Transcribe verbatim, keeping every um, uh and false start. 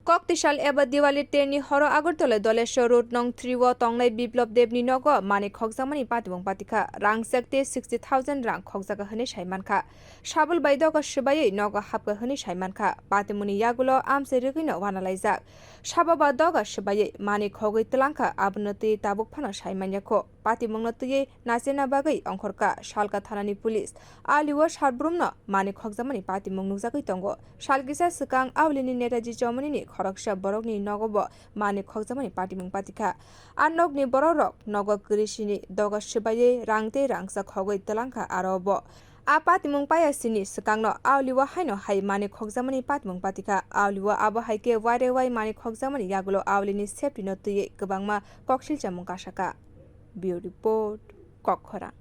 Kok tisal eba Diwali terni horo Agartala Doleshwar Road nong three o tongnai Biplab Debni nogo manwi khokjakmani patimung patikha. Rangchak tei sixty thousand rang khokjago hwnwi sai mankha. Sabul bai doga swbaiwi nogo hapkha hwnwi sai mankha. Patimungni yagulo amchai rwgwino wanalaijak. Sabo ba doga swbaiwi manwi khogwi twlangkha, abono twi tabuk phano sai manya kho. Patimungno twiwi nachirna bagwi ongkhorkha Salka thanani police. Alio salbrumno manwi khokjakmani patimung nukjagwi tongo. Sal kisa swkang Aulini Netaji Chomoni ni khoroksa borokni nogo bo manwi khokjakmani patimung patikha. A nokni bororok nogo kwrwi sini doga swbaiwi rang tei rangchak khogwi twlangkha aro bo. A patimung paya sini swkangno Aulio haino hai manwi khokjakmani patimung patikha. Aulio abo hai khe waire wai manwi khokjakmani yagulo Aulini safety no twiwi kwbangma koksilchamung kasakha. Bureau Report, Kokkhorang.